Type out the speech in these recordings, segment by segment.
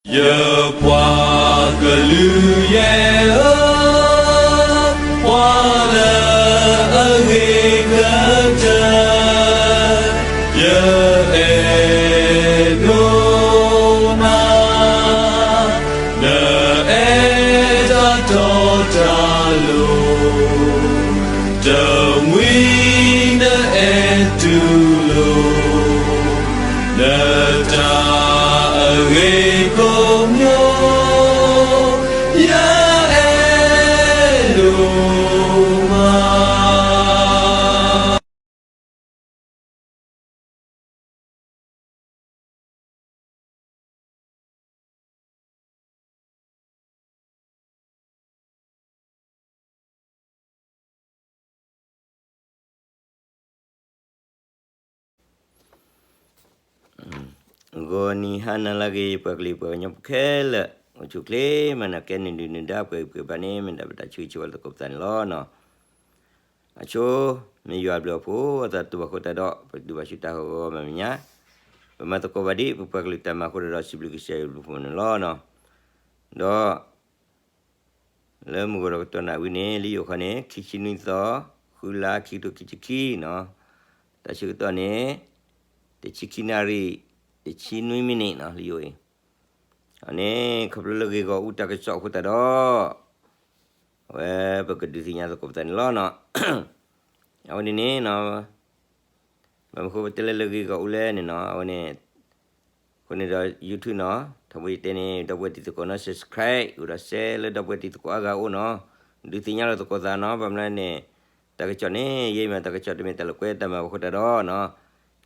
ယပှၤကလုာ်ယဲၢ်ဧၢ, ပှၤလၢအဂ့ၤကတၢၢ်, ယအဲၣ်ဒိးနၤ, နအဲၣ်တၢ်တီတၢ်လိၤ, တမှံၤနအဲၣ်တူၢ်လိာ် နတၢ်အဂ့ၤကိးမံၤ, ယအဲၣ်ဒိးမး. ဂီၤနံၤဟါနၤလၢအဂ့ၤ ပှၤကလုာ်ပှၤကညီဖိခဲလၢာ် အိၣ်ဆူၣ်အိၣ်ချ့မးနီၤ, ကဲနုာ်ဒုၣ်နုာ်ဒါ ပှဲၤဂံၢ်ပှဲၤဘါန့ၣ် မ့ၢ်ဒၣ်ပတၢ်ဆၢဂ့ၤဆၢဝါလၢသကိးပသးန့ၣ်လီၤနီၤ. အဆိ မ့ၢ်ယွၤအဘျုးအဖှိၣ် အသးတူၢ်ဘၣ်ဃိသတးဒီး ပကဒုးဘၣ်ဆူတၢ်ဟးဂီၤမဲာ်ညါ, ပမၤသကိးဘၣ်ဒ်ပပှၤကလုာ်တၢ်မၤအဃိသတးဒီး စံးဘျုးကစၢ်ယွၤအဘျုးအဖှိၣ်န့ၣ်လီၤနီၤ. ဒီး လၢမုၢ်ဂီၤဒီးကတီၢ်နၣ်ဝံၤန့ၣ် လံယိၤခီန့ၣ် ခံဆံနွံသီ, ဃုလါ ခံကထိခံဆံခံနီၤ, တၢ်ဆၢကတီၢ်န့ၣ် တဆံခံနၣ်ရံၣ် တဆံနွံမံးနံးနီၤ လံယိၤအံၤ, အန့ၣ် ခီဖျိလၢဂ့ၢ်ဂီၢ်အူတၢ်ကစီၣ်အဃိသတးဒီး အဝဲပကဒုးသ့ၣ်ညါသကိးပသးန့ၣ်လီၤနီၤ. အဝဲန့ၣ်န့ၣ်နီၤ ဘၣ်မနုၤအဃိပတဲလၢလၢဂ့ၢ်ဂီၢ်အူလဲၣ်န့ၣ်နီၤ, အဝဲန့ၣ် အဃိန့ၣ်ဒီး YouTube နီၤ, ထီဘိယတဲန့ၣ် ဒီပုၢ်ဝဲၢ်တံၤသကိးနီၤ subscribe ဝံၤဒီး share လၢဒီပုၢ်ဝဲၢ်တံၤသကိးအါဂၤအအိၣ်နီၤ, ဒုးသ့ၣ်ညါလီၤသကိးသးနီၤ, ဘၣ်မနုၤလဲၣ်န့ၣ် တၢ်ကစီၣ်န့ၣ် ယဲအံၤမ့ၢ်တၢ်ကစီၣ်တမ့ၢ်တၢ်လၢကွဲတၢ်မၤအဃိသတးဒီးနီၤ,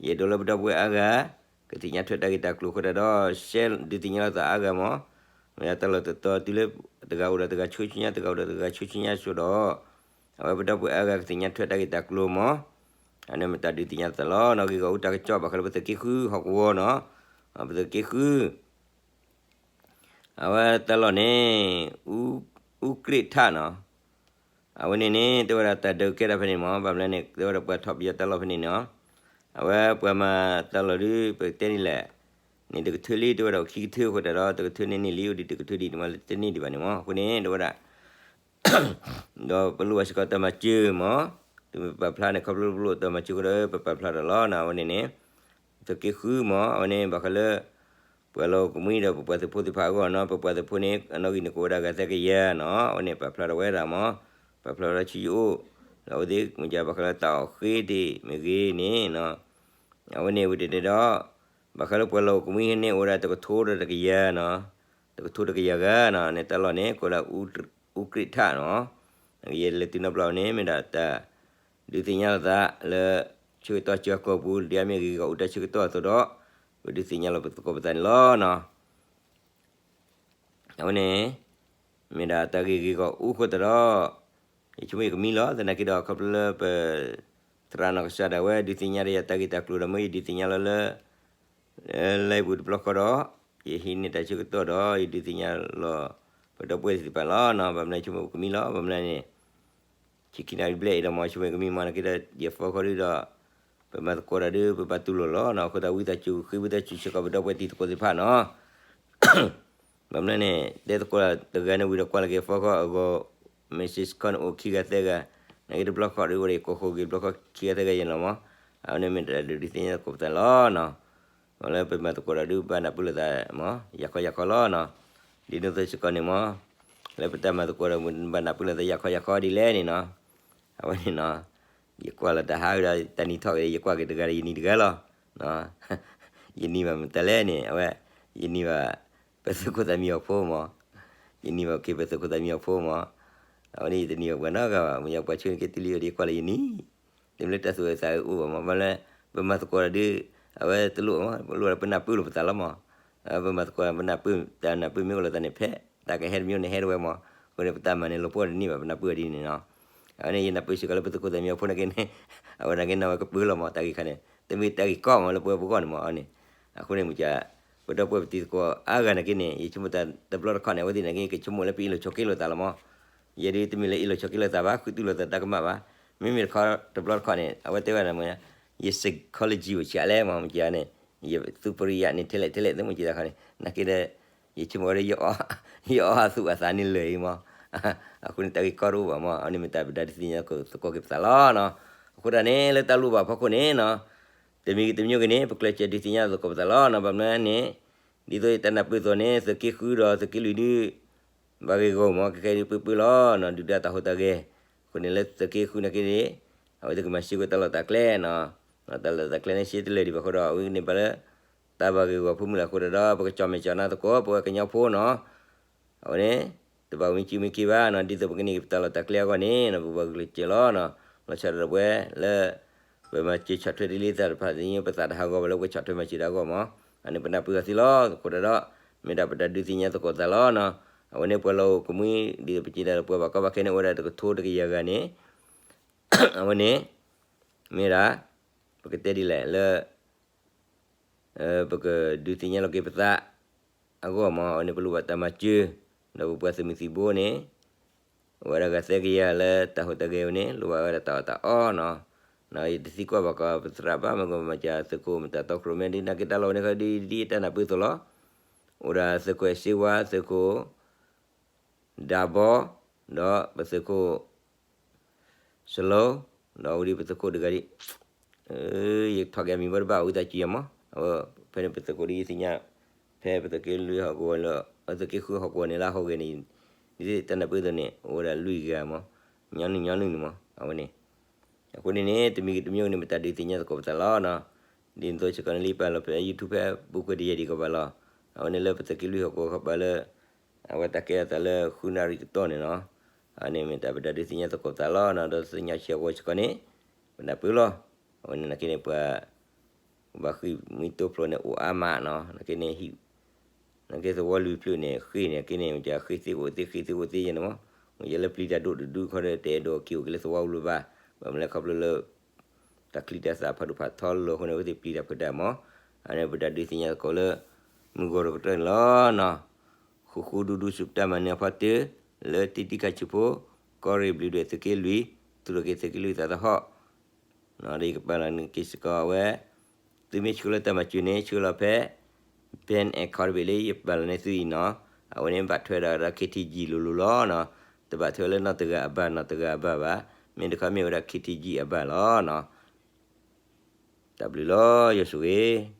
ယအဲၣ်ဒိးလၢပဒီပုၢ်ဝဲၢ်အါဂၤ ကသ့ၣ်ညါထွဲတၢ်ဂ့ၢ်တၢ်ကျိၤအဃိသတးဒီး share ဒုးသ့ၣ်ညါလီၤသးအါဂၤမး, မ့ၢ်တၢ်လီၢ်တတီၤတုၤလၢတဂၤအိၣ်ဒီးတဂၤဆိဆူညါ တဂၤအိၣ်ဒီးတဂၤဆိဆူညါဆိဒီး အဝဲပဒီပုၢ်ဝဲၢ်အါဂၤကသ့ၣ်ညါထွဲတၢ်ဂ့ၢ်တၢ်ကျိၤမး, အန့ၣ်မ့ၢ်တၢ်ဒုးသ့ၣ်ညါသးလီၤနီၤ, ဂ့ၢ်ဂီၢ်အူတၢ်ကစီၣ် ဘၣ်ဃးလၢပသုးက့ဃုဟီၣ်ကဝီၤနီၤ, ပသုးက့ဃု အဝဲတၢ်လီၢ်န့ၣ် အူကြ့ၣ်ထၣ်နီၤ, အဝဲန့ၣ်န့ၣ် တဲဝဲဒၣ်တၢ်ဒုးကဲထီၣ်ဖဲန့ၣ်မး, ဘၣ်မနုၤလဲၣ်န့ၣ် တဲဝဲဒၣ်ပှၤထီၣ်ပယီၤတၢ်လီၢ်ဖဲန့ၣ်နီၤ, အဝဲပှၤမၤတၢ်လီၢ်ဒုး ပကတဲန့ၣ်လဲၣ်, န့ၣ်တကထၢလံ တဲဝဲဒၣ်ခံကထၢအဃိသတးဒီး တကထၢန့ၣ်န့ၢ်လံ အိၣ်ဒံးတကထၢဒံးန့ၣ်မး လၢတန့ၢ်ဒံးဘၣ်န့ၣ်မး, အဃိန့ၣ် တဲဝဲဒၣ် ဒီးပလိၣ်ဘၣ်စ့ၢ်ကီးတၢ်မၤစၢၤမး, တုၤမ့ၢ်ပပာ်ဖျါန့ၣ် ခီဖျိပလိၣ်တၢ်မၤစၢၤအဃိဒီး ပပာ်ဖျါထီၣ်လီၤနီၤ, အဝဲန့ၣ်န့ၣ် သုးက့ဃုမး, အဝဲန့ၣ်ဘၣ်ဃးလၢ ပှၤလီၢ်အိၣ်ကမှံဒီးပပှၤသုးဖိသ့ၣ်တဖၣ်အဂီၢ်နီၤ, ပပှၤသုးဖိန့ၣ် အနီၣ်ဂံၢ်န့ၣ်ကိးဝဲဒၣ်ဂၤသၢကယၤနီၤ, အဝဲန့ၣ်ပာ်ဖျါထီၣ်ဝဲဒၣ်မး, ပာ်ဖျါထီၣ်ဝဲဒၣ်ဆူယအိၣ်, ဒီးအဝဲသ့ၣ်မ့ၢ်ဘၣ်ဃးလၢတၢ်အီၣ်ဃ့ဒံးမ့ၢ်ဂ့ၤန့ၣ်နီၤ, အဝဲန့ၣ်ဝံၤတန့ၣ်ဒီး ဘၣ်ဃးလၢပှၤလီၢ်အိၣ်ကမှံဟဲန့ၣ်အိၣ်ဝဲဒၣ်တကထိဒီးတကယၤနီၤ, တကထိတကယၤဂၤနီၤ, န့ၣ်တၢ်လီၢ်န့ၣ် ကိးဒၣ်အူကြ့ၣ်ထၣ်နီၤ, ယဲလၢတုၤနီတဘျီန့ၣ် မ့ၢ်ဒၣ်တၢ် ဒုးသ့ၣ်ညါလိာ်သးလၢ ဆၢကတီၢ်စှၤကီၢ်ပူၤ ဒ်အမ့ၢ်ဂ့ၢ်ဂီၢ်အူတၢ်ဆၢကတီၢ်အသိးဒီး ပဒုးသ့ၣ်ညါလီၤပသကိးပသးန့ၣ်လီၤနီၤ. အဝဲန့ၣ် မ့ၢ်ဒၣ်တၢ်ဂ့ၢ်ဂ့ၢ်ဂီၢ်အူအဃိသတးဒီး ယဆိကမိၣ်ယကမံလီၤ. သနာ်က့ဒီး ခီဖျိလၢပ သရၣ်နီၢ်ကစၢ်ဒၣ်ဝဲ ဒုးသ့ၣ်ညါဒီးယၤတၢ်ဂ့ၢ်တၢ်ကျိၤဒီး မ့ၢ်ယဒုးသ့ၣ်ညါလီၤလၢ လၢပူၤတဘျီဃီဒီး ယဟံးန့ၢ်တၢ်ဆၢကတီၢ်ဒီး ယဒုးသ့ၣ်ညါလီၤ ပဒီပုၢ်ဝဲၢ်သ့ၣ်တဖၣ်လီၤနီၤ. ဘၣ်မနုၤဆိကမိၣ်ကမံလီၤ. ဘၣ်မနုၤန့ၣ် ဆံခံနၣ်ရံၣ်ဘျဲၣ်အံၤဒီး မ့ၢ်ဆိကမိၣ်ကမံမး နာ်က့ဒီး ယဖီခီဒုဒီး ပမၤသကိးတၢ်ဒု ပဘၣ်တူၢ်လိာ်လီၤနီၤ. အဃိသတး ဝံသးစူၤဃ့ဝံသးစူၤစ့ၢ်ကီး ပဒီပုၢ်ဝဲၢ်တံၤသကိးသ့ၣ်တဖၣ်နီၤ. ဘၣ်မနုၤန့ၣ် တဲသကိးတဂၤန့ၣ်ဝံၤဒီး ကွၢ်လီၤက့ၤအဖီခီအဂီၢ် message ခီန့ၣ်အိၣ်ခံဂၤသၢဂၤ, နာ်က့တဘျီဃီဒု အိၣ်ဒီးယကိးဃိၤက့ၤတဘျီဃီခံဂၤသၢဂၤယဲၢ်လီၤမး. အဝဲန့ၣ်မ့ၢ်တၢ်ဒုးသ့ၣ်ညါသကိးပသးလီၤနီၤ. လၢပမၤသကိးတၢ်ဒု ဘၣ်နၢ်ပၢၢ်လိာ်သးမး ယၤခီယၤခီလီၤနီၤ. ဒ်န့ၣ်အသိးစ့ၢ်ကီးန့ၣ်မး လၢပတၢ်မၤသကိးဒီး ဘၣ်နၢ်ပၢၢ်လိာ်သးယၤခီယၤခီဒ်လဲၣ်န့ၣ်နီၤ. အဝဲန့ၣ်နီၤ ယကွၢ်လီၤတၢ်ဟးဂ့ၤဒီး တၢ်နံၤထီၣ်ဂ့ၤ ယကွၢ်က့ၤတဂၤဒီးယနံၤတဂၤလီၤ. ယနံၤဘၣ်မတၤလဲၣ်န့ၣ် အဝဲ ယနံၤဘၣ် ပသုးခိၣ်သးမံအီၤဖိမး, ယနံၤဘၣ်က့ၤပသုးခိၣ်သးမံအီၤဖိမး, အဝဲန့ၣ်ယတနံၤဘၣ်ပှၤနီတဂၤဘၣ်, မ့ၢ်ယပှၤဆၢန့ၣ်က့ၤတလံၤအီၤဒီး ကွၢ်လၢယနံၤ, တမ့ၢ်လၢတၢ်သူၣ်အုးသးအုးအိၣ်ဘၣ်မး, ဘၣ်လၢ ပမၤသကိးတၢ်ဒု အဝဲတလိၣ်မး, လိၣ်ဒီးပနၢ်ပၢၢ်လိာ်ပသးလီၤမး, ပမၤသကိးတၢ်ပနၢ်ပၢၢ် တၢ်နၢ်ပၢၢ်မ့ၢ်အိၣ်လိာ်သးန့ၣ် ဖဲတၢ်ကဟဲတမံၤန့ၣ်ဟဲတဝဲမး, အဃိန့ၣ် ပတၢ်မၤန့ၣ် လိာ်ပှီၢ်တန့ၢ်ဘၣ် ပနၢ်ပၢၢ်ဒ်န့ၣ်နီၤ. အဝဲန့ၣ် ယနၢ်ပၢၢ်စ့ၢ်ကီးလၢပသုးခိၣ်သးမံအီၤဖိနာ်က့န့ၣ် အဝဲနာ်က့နၢ်ဝဲကပၢလီၤမး တၢ်ဂ့ၢ်ခါန့ၣ်, တမ့ၢ်တၢ်ဂ့ၢ်ကီမးလၢပဝဲပဂီၢ်န့ၣ်မးန့ၣ်, အဃိန့ၣ်မ့ၢ်က ပဒီပုၢ်ဝဲၢ်ပတံၤသကိးအါဂၤနာ်က့န့ၣ် ယဆိကမိၣ်တၢ်တဘျီတခီန့ၣ် အဝဲသ့ၣ်နာ်က့ ကဆိကမိၣ်လၢပအ့ၣ်လိာ်ဆိးက့လိာ်သးလီၤမး, ယဲဒုတမ့ၢ်လၢအ့ၣ်လိာ်ဆိးက့လိာ်သးဘၣ် ဃုတူၢ်လိာ်သးတၢ်ကမၣ်ဘၣ်, မ့မ့ၢ်တခီတဘျီတခီန့ၣ် အဝဲတဲဝဲဒၣ်မး ယ psychology အိၣ်ဆံးအါလဲၣ်မး မ့ၢ်ကန့ၣ်, ယသူပရိယတ်န့ၣ် ထဲလဲၣ်ထဲလဲၣ် သမုၢ်ကံသးခီန့ၣ် နာ်က့ဒီး ယဆိကမိၣ်ဒီး ယအီၣ်အသူၣ်အသးန့ၣ်လၢာ်အံၤမး, အဃိန့ၣ် တၢ်ဂ့ၢ်ကီတအိၣ်ဘၣ်မး, အန့ၣ်မ့ၢ်တၢ်ပဒုးသ့ၣ်ညါသကိးက့ၤပသးလီၤနီၤ. အဃိဒၣ်န့ၣ် လၢတၢ်လိၣ်ဘၣ်ဖီခိၣ်န့ၣ်နီၤ, တမံၤဂ့ၤတမံၤဂ့ၤန့ၣ် ပကျဲးစၢးဒုးသ့ၣ်ညါသကိးပသးလီၤနီၤ. ဘၣ်မနုၤန့ၣ် ဒ်သိးယတၢ်နၢ်ပၢၢ်အသိးန့ၣ် သုးက့ဃုဒီးသုးက့လွံၢ်ဒုး ဘၣ်ဂ့ၢ်ဂီၢ်မး, ကဲခဲအံၤဒုးပှဲၤပှဲၤလီၤနီၤ, ဒုၣ်ဒါတၢ်ဟူးတၢ်ဂဲၤ. အဃိန့ၣ်လၢသုးက့ဃုနာ်က့န့ၣ် အဝဲသ့ၣ်ကမၤစၢၤကွံာ်တၢ်လီၢ်တၢ်ကျဲနီၤ, တၢ်လီၢ်တၢ်ကျဲန့ၣ် ရှဲတလၢာ်ဒံးဘၣ်အဃိဒီး အဝဲန့ၣ်ဘၣ်လၢ တၢ်ဘၣ်ဂ့ၢ်ဂီၢ်ဖိမုၣ်လၢအဃိဒီး ပကကၠီၣ်မဲာ်ကၠီၣ်နါသကိး ပဝဲကညီဖိနီၤ. အဝဲန့ၣ် တဘၣ်မံစုမံက့ၤဘၣ်နီၤ, ဒ်သိးပကန့ၢ်က့ၤပတၢ်လီၢ်တၢ်ကျဲအဂီၢ်န့ၣ်နီၤ ပဘၣ်ဂုာ်ကျဲးစၢးလီၤနီၤ. လီၤဆီဒၣ်တၢ်ပဝဲလၢ ပမၤစၢၤဆီၣ်ထွဲဒ်လံသးတဖၣ်သ့ၣ်ညါ ပသးတဟးဂီၤဘၣ်လၢပကဆီၣ်ထွဲမၤစၢၤတၢ်အဂီၢ်မး, အန့ၣ်ပနၢ်ပၢၢ်အီၤသ့လီၤ. အဃိဒၣ်ဒီး မ့ၢ်ဒၣ်ပတၢ်ဒုးသ့ၣ်ညါသကိးသးလီၤနီၤ. အဝဲန့ၣ်ပှၤလီၢ်အိၣ်ကမှံ ဒ်သိးပစံးဒၣ်လၢပှၤဘၣ်ကီဘၣ်ခဲန့ၣ် အိၣ်ဝဲဒၣ်တကထိတကယၤဂၤန့ၣ် အဝဲန့ၣ် မ့ၢ်ဒၣ် ပကတဲဒ်လဲၣ်လၢ ပကဒုးသ့ၣ်ညါလီၤက့ၤပသးအဂီၢ်မး, အဝဲန့ၣ်ပလိၣ်ဘၣ်တၢ်မၤစၢၤ, ဒီးပပှၤသုးမုၢ်သံၣ်ဘိန့ၣ် အိၣ်ဝဲဒၣ်ဂၤသၢကယၤလၢတၢ်ဟူးတၢ်ဂဲၤဝဲန့ၣ် လိၣ်ဘၣ်ဝဲဒၣ်တၢ်အီၣ်တၢ်အီနီၤ. ယတသံကွၢ်ဘၣ်ကီးပသရၣ်ဘၣ် မ့ၢ်ကမၤစၢၤသုးခိၣ်မတၤတီခိၣ်ရိၣ်မဲ ဒ်နာ်က့တၢ်လီၢ်ဝဲန့ၣ် ဒ်တၢ်နၢ်ပၢၢ်အသိးလီၤ. အိၣ်ဒၣ်သုးခိၣ်အဲၣ်စ့ဝါ သုးခိၣ် ဒၢဘီ ဒီးပသုးခိၣ် စလိ, ဒီးဝံၤဒီးပသုးခိၣ်တဂၤဒ် ယထီၣ်က့ၤအမံၤဘၣ်တဘၣ် ဝံသးစူၤယၤမး, အဝဲ ဖဲန့ၣ်ပသုးခိၣ်ဒ်ယသ့ၣ်ညါ ဖဲပသုးက့လွံၢ်ဟီၣ်ကဝီၤလၢ ပသုးက့ဃုဟီၣ်ကဝီၤန့ၣ်လၢအဟူးဂဲၤန့ၣ် ဒ်တၢ်နၢ်ပၢၢ်အသိးန့ၣ် အိၣ်ဝဲဒၣ်လွံၢ်ဂၤမး, ညီနုၢ်ညီနုၢ်န့ၣ်မး အဝဲန့ၣ် အဃိန့ၣ်န့ၣ် တမံၤဂ့ၤတမံၤဂ့ၤန့ၣ် ပတၢ်ဒုးသ့ၣ်ညါသကိးပသးလီၤနီၤ. ဒ်သိးစ့ၢ်ကီးန့ၣ်လံ ပာ်လီၤဖဲ YouTube ဖဲပူၤကွံာ်တယဲၢ်ဒံးကဘၣ်လီၤ. အဝဲန့ၣ်လၢပသုးက့လွံၢ်ဟီၣ်ကဝီၤကဘၣ်လၢ အဝဲတၢ်ကဲထီၣ်သးလၢဃုနၣ်ရံၣ်တတီၢ်န့ၣ်နီၤ. အန့ၣ်မ့ၢ်တၢ်ပတၢ်ဒုးသ့ၣ်ညါသကိးပသးလီၤနီၤ. ဒီးသ့ၣ်ညါဆံးအဂီၢ်စ့ၢ်ကီးန့ၣ် ပနၢ်ပၢၢ်လီၤ. အဝဲန့ၣ်နာ်က့န့ၣ် ပှၤ ဘၣ်ဃံးမံတိဖျိးန့ၣ်အိၣ်အါမးနီၤ. နာ်က့န့ၣ် နာ်က့သဝီလွံၢ်ဖျၢၣ်န့ၣ် ဃ့ၢ်န့ၣ် က့န့ၣ် မ့ၢ်ဃ့ၢ်သ့အိၣ်သ့ ဃ့ၢ်သ့အိၣ်သ့ယဲန့ၣ်မး, မ့ၢ်ယဲလၢပျံၤတၢ်ဒိၣ်တဒုခီဒီး တအဲၣ်ဒိးက့ၤအိၣ်က့ၤလၢသဝီပူၤလၢၤဘၣ်. ဘၣ်မနုၤလဲၣ်ခီဖျိလၢ တၢ်ချံတၢ်သၣ်ဖးဒိၣ်ဖးထီလီၤအဃိန့ၣ် အဝဲသ့ၣ်ပျံၤတၢ်ဖုးတၢ်မး, အန့ၣ်ပတၢ်ဒုးသ့ၣ်ညါသကိးလၢ မုၢ်ဂီၤတကတၢၢ်န့ၣ်လီၤနီၤ. ဃူဃူဒူဒူဆူပတၢ်မၤနၢၤအဖီတၢၢ် လၢတံတံခါဆူဖိ ကီၢ်ရ့ၣ်ဘျုးဒွဲၣ်သုးက့လွံၢ် သူၣ်ထီၣ်က့ၤသုးက့လွံၢ်သးသဟီၣ် ဒီးယကပာ်လီၤန့ၢ်က့ၤစ့ၢ်ကီးအဝဲ, သုမ့ၢ်ဆှၢလၢတၢ်မၤစၢၤန့ၣ် ဆှၢလီၤဖဲ bank account တဘ့ၣ်လၢယပာ်လီၤန့ၢ်သုအံၤနီၤ, အဝဲန့ၣ်ဘၣ်ထွဲဒီး K T G လိၤလိၤလီၤနီၤ, တဘၣ်ထွဲလၢနီၢ်တဂၤအဘၣ်နီၢ်တဂၤအဘၣ်ဘၣ်, မ့ၢ်တခီမ့ၢ်ဝဲဒၣ် K T G အဘၣ်လီၤနီၤ. တၢ်ဘျုးလီၤ ယွၤဆိၣ်ဂ့ၤ